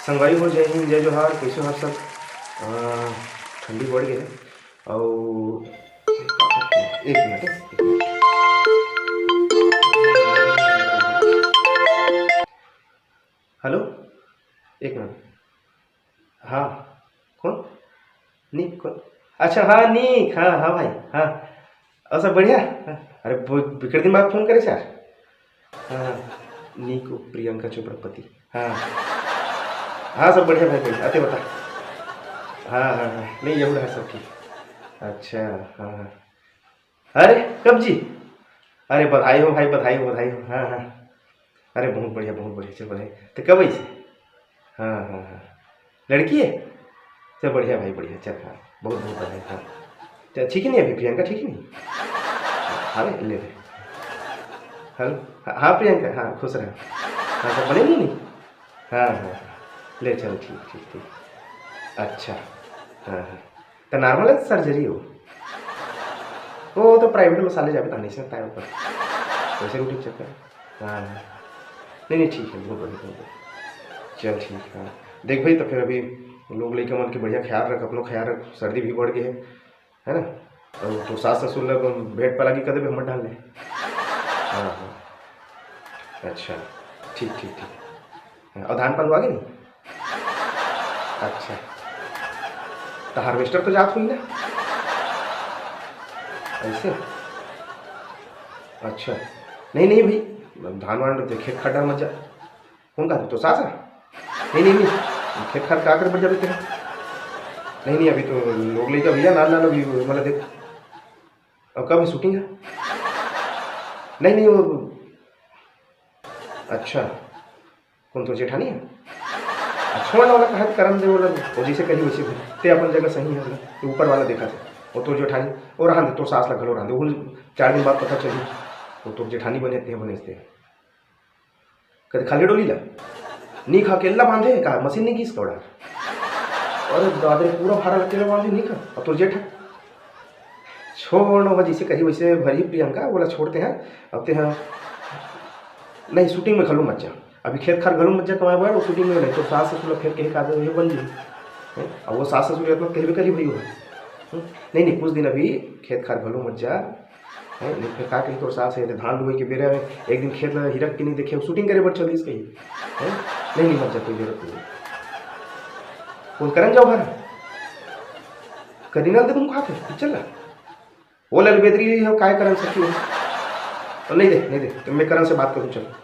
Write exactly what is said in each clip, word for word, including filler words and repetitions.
संगवारी हो, जय हिंद, जय जोहार, कइसे हो आप सब? अ, ठंडी बढ़ गे हे। अउ एक मिनट, एक मिनट। हेलो, एक मिनट। हाँ, कौन? निक, कौन? अच्छा, हाँ, निक, हाँ, हाँ भाई, हाँ। अउ सब बढ़िया? हाँ। अरे, ब-, बिकट दिन बाद फोन करेस यार। हाँ, हाँ, निक, प्रियंका चोपड़ा पति। हाँ। हाँ, सब बढ़िया भाई, बढ़िया। अते बता। हाँ, हाँ, हाँ। नहीं, यहू रहा सब ठीक। अच्छा, हाँ, हाँ। अरे, कब जी? अरे, बधाई हो भाई, बधाई हो, बधाई हो। हाँ, हाँ। अरे, बहुत बढ़िया, बहुत बढ़िया, चल, बधाई। तो कब अइसे? हाँ, हाँ, हाँ। लड़की है? चल, बढ़िया भाई, बढ़िया, चल, हाँ। बहुत, बहुत बधाई, हाँ। चल, ठीक ही नहीं अभी, प्रियंका ठीक ही नहीं? हाँ रे, ले ले। हेलो, हाँ, हाँ, प्रियंका, हाँ, खुश रह। हाँ, सब बने नहीं, नहीं? हाँ, हाँ, हाँ। ले, चल, ठीक, ठीक, ठीक। अच्छा, हाँ, हाँ। तो नॉर्मल है सर्जरी हो? वो तो प्राइवेट में साले जाबे, तानी से ताय ऊपर। वैसे रोटी चक्कर। हाँ, हाँ। नहीं, नहीं, ठीक है, बहुत बढ़िया, बहुत बढ़िया। चल, ठीक है। देख भाई, तो फिर अभी लोग लइका मन के बढ़िया ख्याल रख, अपनो ख्याल रख, सर्दी भी बढ़ गई है, है ना? अउ तोर सास ससुर ला बेड पर लागी कर देबे, हमर डाल ले। हाँ, हाँ। अच्छा, ठीक, ठीक, ठीक। हाँ, अउ धान पान लुआ गे नहीं? अच्छा, तो हार्वेस्टर तो जात होही ना? ऐसे? अच्छा, नहीं, नहीं भाई, धान वान तो खेत खार डार मत जा। कौन कहा तोर सास हे? नहीं, नहीं, नहीं, खेत खार का करे बर जाबे तेहा? नहीं, नहीं, अभी तो लोग लइका भैया, ना, ना, ना, अभी मतलब देख, अब कब है शूटिंग है? नहीं, नहीं, वो, अच्छा, कौन तोर जेठानी है? अच्छा, छोड़ ना, ओला कहा करन दे, ओला, वो जैसे कही वैसे भी, ते अपन जगह सही है, तो ऊपर वाला देखा था, वो तोर जेठानी, वो रहन दे, तोर सास ला घलो रहन दे, वो चार दिन बाद पता चली, वो तोर जेठानी बने, ते बने, ते। कदे खाली डोली ला? नी खा के ला बांधे हे का? मशीन नी गिस कौड़ा? अरे दादा रे, पूरा भारा ला अकेला बांधे नी खा। अब तोर जेठ हे। छोड़ न, जैसे कही वैसे भरी प्रियंका, बोला छोड़ते हैं। अब ते हैं, नहीं, शूटिंग में घलो मत जा। अभी खेत खार घलो मत जा कमाए बर, वो शूटिंग में नहीं, तो सास ससुर ला फेर कहे का आदत ये बन जाही। हैं? अब वो सास ससुर इतना कहबे करी भाई वो। हम्म? नहीं, नहीं, कुछ दिन अभी खेत खार घलो मत जा। हैं? नहीं, फिर का कही तोर सास हे, धान लुवई के बेरा में एक दिन खेत ला हिरक के नहीं देखे, शूटिंग करे बर चल दिस कही। हैं? नहीं, नहीं, मत जा, कोई जरूरत नहीं। कौन करन जौहर? करीना ल दे तुम खाथे पिक्चर ला। वो लल बेदरी हो, काय करन सखी हो? तो नहीं दे, नहीं दे, तो मैं करण से बात करूँ, चलो।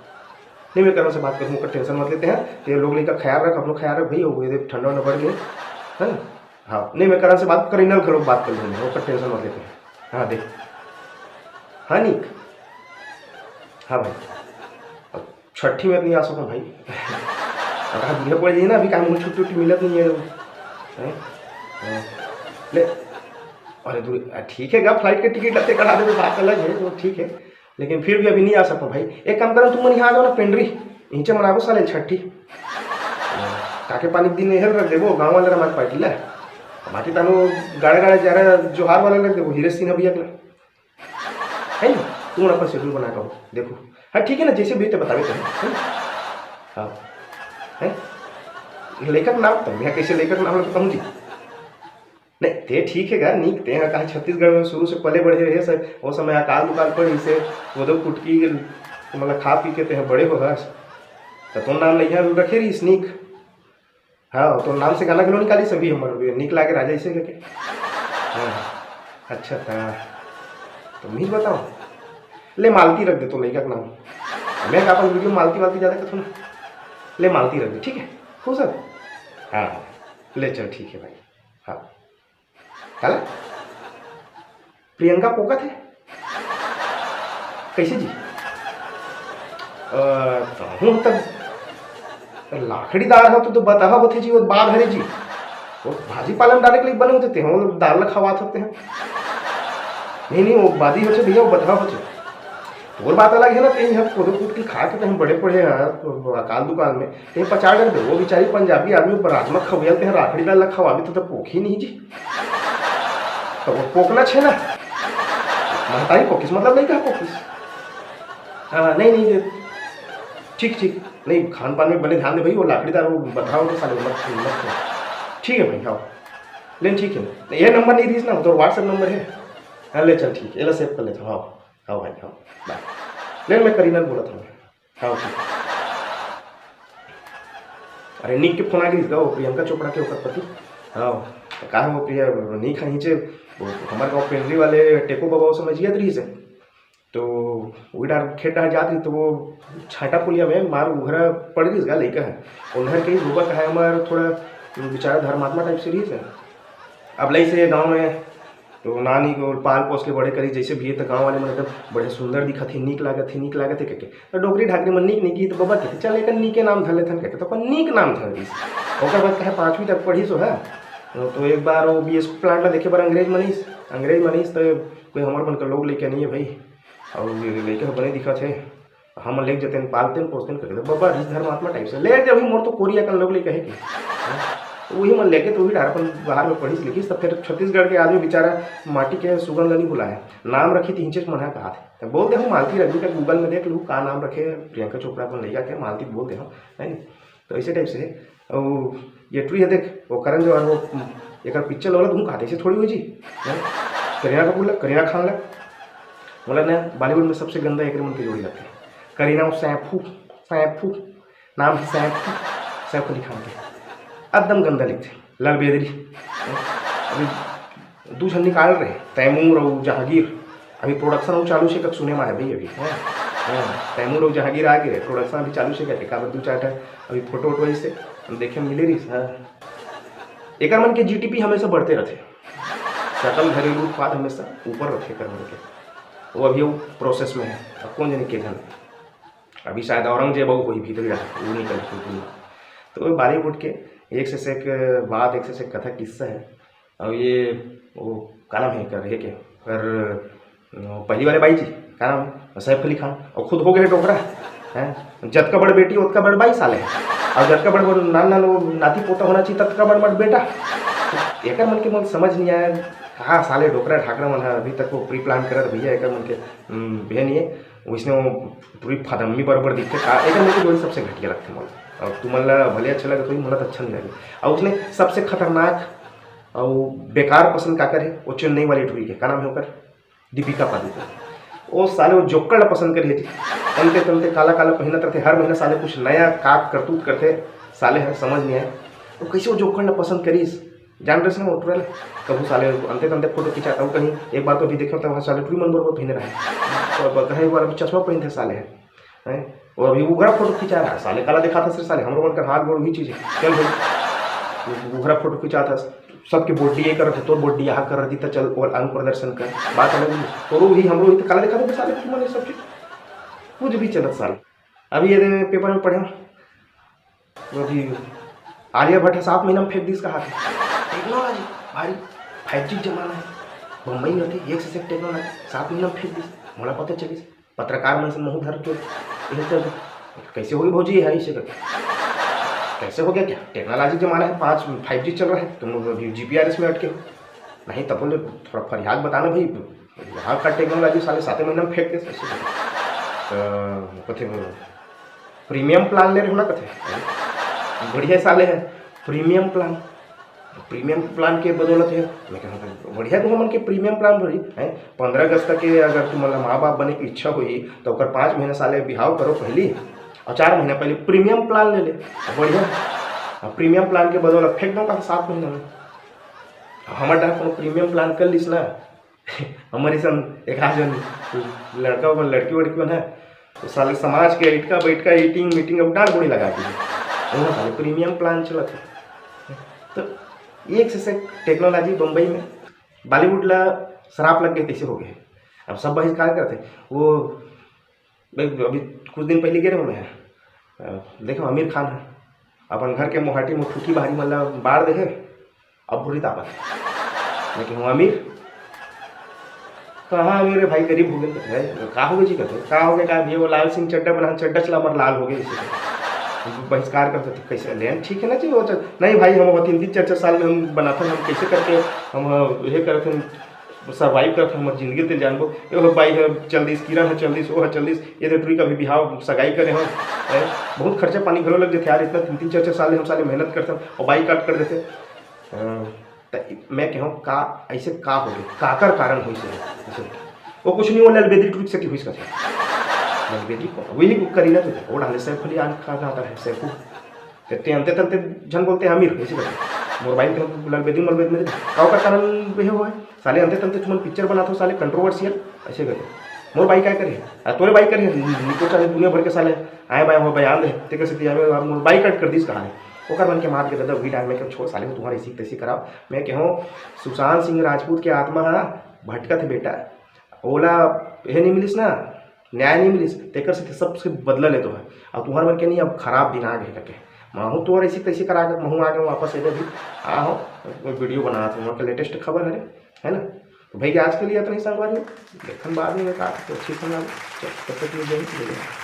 नहीं, मैं करण से बात करूँ, ओकर टेंशन मत लेते हैं, ये लोग लइका ख्याल रख, अपनो ख्याल रख भाई, वो ये ठंडा वंडा बढ़ गया, है ना? हाँ, नहीं, मैं करण से बात, करीना घलो बात कर लूँगा, ओकर टेंशन मत लेते हैं। हाँ, देख। हाँ, नीक। हाँ भाई, अब छठी में नहीं आ सकूँ भाई। अब कहाँ बूढ़े पड़ जाइए ना, अभी काम में छुट्टी उट्टी मिलत नहीं है। हैं? हाँ। ले, अरे दूर, आ, ठीक है गा, फ्लाइट के टिकट लगते कटा देबे, बात अलग है, वो ठीक है, लेकिन फिर भी अभी नहीं आ सकूँ भाई। एक काम करो, तुम मन यहाँ आ जाओ ना, पेंडरी, इहिंचे मनाबो साले छठी। काके पानी के दिन हेल रख देबो, गाँव वाले रमाज पार्टी ला। बाकी तानो गाड़े गाड़े जा रहा जोहार वाला रख देबो, हीरे सिन्हा भैया के ला। है ना? तुम अपन शेड्यूल बना के आओ, देखो। हाँ, ठीक है ना, जैसे भी तो बतावे तो, है ना? हाँ। है? लेखक नाम तो मैं कैसे लेखक नाम तो कहूँ जी? नहीं, ते ठीक है गा, नीक, ते हाँ कहा छत्तीसगढ़ में शुरू से पले बढ़े रहे सर, वो समय अकाल दुकाल पड़ी से, वो दो कुटकी के, मतलब खा पी के ते हैं बड़े हो हस, तो तुम नाम नहीं है रखे रही नीक। हाँ, तो नाम से गाना घलो निकाली सभी हमर, नीक लागे राजा इसे करके। हाँ, अच्छा था, तो मीज बताओ, ले मालती रख दे तो लइका के नाम, मैं का अपन वीडियो मालती वालती ज़्यादा करथों ना, ले मालती रख दे, ठीक है, खुश है? हाँ, ले चल, ठीक है भाई, हाँ। काला? प्रियंका पोकत हे? कैसे जी? अ, कहूँ तब लाखड़ीदार हो तो, तो बताहा होथे जी, वो बात हरे जी। वो भाजी पालम डाले के लिए बने होते थे, वो दाल ला खवात होते हैं। नहीं, नहीं, वो बादी होथे भैया, वो बताहा होथे। तोर बात अलग है ना, कहीं हम कोदो कूट के खा के तो हम बड़े पड़े हैं अकाल दुकाल में, कहीं पचास डर दे, वो बेचारी पंजाबी आदमी पर राजमा खवैल ते हैं, राखड़ी डाल ला खवाबी तो, तो पोखी नहीं जी। तो वो पोकना छे ना, महतारी पोकिस, मतलब नहीं कहा पोकिस। हाँ, नहीं, नहीं, नहीं, ठीक, ठीक, नहीं, खान पान में बने ध्यान दे भाई, वो लाकड़ी दार वो बताओ तो साले मत, मत। ठीक है भाई, हाँ। ले ठीक है, ये नंबर नहीं रहिस ना, तो WhatsApp नंबर है। हाँ, ले चल ठीक है, एला सेव कर लेता हूँ। हाँ, हाँ भाई, हाँ, बाय। ले मैं करीना बोला था। हाँ, ठीक। अरे निक के फोन आ गई गा, वो प्रियंका चोपड़ा के ओकर पति। हाँ, तो कहा वो प्रिया निक है नीचे, वो हमारे गाँव पेंडरी वाले टेको बाबा वो समझिया रही से। तो वही डार खेत डार जात रही, तो वो छाटा पुलिया में मार उघरा पड़ गई गा लइका है। उधर के ही रूपा कहा हमार थोड़ा बेचारा धर्मात्मा टाइप से रही है। अब लई से गाँव में तो नानी को पाल पोस के बड़े करी, जैसे भी है तो गाँव वाले मन एकदम बड़े सुंदर दिखत हे, नीक लागत हे, नीक लागत हे कह के। तो डोकरी ढाकरी मन नीक नीक, तो बाबा कहते चल एक नीके नाम धर लेथन कह के, तो अपन नीक नाम धर दिस। ओकर बाद कहे पाँचवीं तक पढ़ी सो है, तो एक बार वो बीएसपी प्लांट ला देखे बर अंग्रेज मनीष, अंग्रेज मनीष तो कोई हमर मन का लोग लेके नहीं है भाई। और ये लइका ह बने दिखत हे, हमन लेके जतेन पालतेन पोसतेन करके, बब्बर रिस धर्मात्मा टाइप से ले जब भी मोर तो कोरिया कन लोग लेके है कि, हाँ? तो वही मन लेके तो वही डार अपन बाहर में पढ़िस लिखिस। तो फिर छत्तीसगढ़ के आदमी बेचारा माटी के सुगंध नहीं भुलाए, नाम रखी थी हिंचे मन कहा थे। तो बोल दे हूँ मालती रजनी का, गूगल में देख लू का नाम रखे प्रियंका चोपड़ा अपन ले जाके मालती बोल दे हूँ, है नी? तो ऐसे टाइप से है। और ये ट्री है देख, वो करण जौहर वो एक पिक्चर वाला तुम कहते ऐसे थोड़ी हो जी। हैं? करीना कपूर लग, करीना खान लग। बोला ना बॉलीवुड में सबसे गंदा एक मन की जोड़ी लगती है करीना और सैफू। सैफू, नाम है सैफू, सैफ अली खान के। एकदम गंदा लिखते, लाल बेदरी। अभी दू झन निकाल रहे, तैमूर और जहांगीर। अभी प्रोडक्शन वो चालू से कब सुने में है भाई अभी, हैं? हैं, तैमूर और जहांगीर आ गए, प्रोडक्शन अभी चालू से कहते काबर दू चार ठा अभी फोटो वोटो ऐसे देखे मिले रही। हाँ, एकर मन के जीडीपी हमेशा बढ़ते रहते, सकल घरेलू उत्पाद हमेशा ऊपर रहते एकर मन के। वो अभी वो प्रोसेस में है, अब कौन जाने के जन, अभी शायद औरंगजेब अउ कोई भीतर रहा, वो निकल के दुनिया। तो वो बॉलीवुड के एक से एक बात, एक से एक कथा किस्सा है। और ये वो का नाम है कर है के, पर पहली वाले बाई जी का नाम है सैफ अली खान, और खुद हो गए डोकरा। हैं, जतका बड़ बेटी ओतका बड़ बाई साले है, और जतका बड़ बड़ नान नान वो नाती पोता होना चाहिए ततका बड़ बड़ बेटा। एकर मन के मन समझ नहीं आया, कहाँ साले डोकरा ढाकरा मन है अभी तक वो प्री प्लान करत भैया, एकर मन के हम्म, भैया नहीं है। वैसने वो पूरी फदम्मी बरोबर दिखते का, एकर मन के जोड़ी सबसे घटिया लगते मोला। और तुमन ला भले अच्छा लगे तो मोला तो अच्छा नहीं लगे। और उसने सबसे खतरनाक और बेकार पसंद का करे, वो चेन्नई वाली टुरी के का नाम है ओकर, दीपिका पादुकोण। वो साले वो जोक्कड़ ला पसंद करे जी, अंते तंते काला काला पहनत रहते, हर महीना साले कुछ नया काक करतूत करते। साले है समझ नहीं आए वो कैसे वो जोक्कड़ ला पसंद करीस। जान रहे से ना वो टुरा ले, कभू साले अंते तंते फोटो खिंचाता हूँ कहीं। एक बार तो अभी देखे तो वहाँ साले टुरी मन बरोबर पहने रहे, तो अब कहे एक बार अभी चश्मा पहनते साले है, हैं? वो अभी उघरा फोटो खिंचा रहा है साले, काला दिखाता सिर्फ साले, हम लोगन का हाथ गोड़ वही चीज है। चल भाई, उघरा फोटो खिंचाता, सबके बोड्डी ये करत है, तोर बोड्डी यहाँ कर दी, तो चल और अंग प्रदर्शन कर, बात अलग है। तोरो ही हमरो ही तो काला दिखाता साले, तुम सब चीज कुछ भी चलत साले। अभी ये पेपर में पढ़े, वो अभी आलिया भट्ट सात महीना में फेंक दिस कहा थे। टेक्नोलॉजी भारी, फाइव जी जमाना है, बम्बई में थे एक से एक टेक्नोलॉजी, सात महीना में फेंक दिस। मोला पता चलिस, पत्रकार मन से मुँह धर के, "ये तो कैसे होगी भौजी, ये है इसे करके?" "कैसे हो गया क्या? टेक्नोलॉजी जमाना है, पाँच, फाइव जी चल रहा है, तुम लोग अभी जीपीआरएस में अटके हो।" नहीं तब बोले, "थोड़ा फरियाद बताना भाई, यहाँ का टेक्नोलॉजी साले साते महीना में फेंक दे।" ऐसे करके। तो कथे, "प्रीमियम प्लान ले रहे हो ना?" कथे, "बढ़िया साले है, प्रीमियम प्लान।" प्रीमियम प्लान के बदौलत है। मैं कहा, "बढ़िया तो हमन के प्रीमियम प्लान भरी है, पंद्रह अगस्त तक के अगर तुम मतलब माँ बाप बने की इच्छा हुई तो ओकर पाँच महीना साले बिहाव करो पहली, और चार महीना पहले प्रीमियम प्लान ले ले।" बढ़िया। अब प्रीमियम प्लान के बदौलत फेंक दो कहा सात महीना में। अब हमारे डर कोनो प्रीमियम प्लान कर लिस ना, हमारे सन एक आध जन लड़का बन, लड़की वड़की बन है, तो साले समाज के इटका बैठका, ईटिंग मीटिंग अब डांड गोड़ी लगा दी। वो साले प्रीमियम प्लान चलत है। तो एक से एक टेक्नोलॉजी बम्बई में, बॉलीवुड ला शराब लग गई, कैसे हो गए, अब सब बहिष्कार करते। वो मैं अभी कुछ दिन पहले गे रहे मैं, अ, देखो आमिर खान है, अपन घर के मोहाटी में फूकी बाहरी मतलब बाढ़ दे है, अब भूरी तापत है। लेकिन वो आमिर, कहाँ आमिर है भाई, गरीब हो गए तो है, का हो गए जी कहते, का हो गए, का भैया वो लाल सिंह चड्डा बना, चड्डा चला मर लाल हो गए इसे। बहिष्कार करते तो कैसे लेन ठीक है ना जी, वो चल-, नहीं भाई हम वो तीन तीन चार चार साल में हम बनाते हैं, हम कैसे करके हम ये करते हैं, सर्वाइव करत हन, हमर जिंदगी ल ते जानबो। ए हो बाई ह चल दिस, किरण ह चल दिस, ओ ह चल दिस, ये दे टुरी का भी बिहाव सगाई करे हन। हैं? बहुत खर्चा पानी घलो लग जथे यार, इतना तीन तीन चार चार साल ले हम साले मेहनत करथन अउ बाइकाट कर देथे। अ, त मैं कहूँ का, ऐसे का हो गए, काकर कारण होइस हे? ऐसे वो कुछ नहीं, वो ललबेदरी टुरी सेती होइस कथे। ललबेदरी कौन? वही करीना तो था, वो डाले सैफ अली खान आता है, सैफू। ते, ते अंते तंते झन बोलते हैं अमीर, ऐसे करके। मोर बाई के ललबेदरी मलबेद में का ओकर कारण वही हुआ है। साले अंते तंते तुमन पिक्चर बनात हो साले, कंट्रोवर्शियल, ऐसे करके। मोर बाई काय करे? आ, तोरे बाई करे? निको साले दुनिया भर के साले आए बाए हो बयान दे, तेकर सेती आए, अब मोर बाइकाट कर दिस कहा है। ओकर मन के मार के दादा वही डाल में के छोड़ साले, तुम्हारे इसी तैसी कराओ। मैं कहूँ सुशांत सिंह राजपूत के आत्मा हा भटकत हे बेटा, ओला ये नहीं मिलिस ना, न्याय नहीं मिलिस, तेकर सेती सबसे बदला लेतो है। अब तुम्हारे मन के नहीं, अब खराब दिन आ गए करके महूँ तोर ऐसी तैसी करा के महूँ आ गए वापस, एदे भी आ हो वीडियो बनात हूँ, वहाँ के लेटेस्ट खबर हरे, है ना? तो भाई आज के लिए इतना ही संगवारी हो, देखन बाद में का तो अच्छी संगवारी, चल, तब तक के लिए जय हिंद, जय भारत।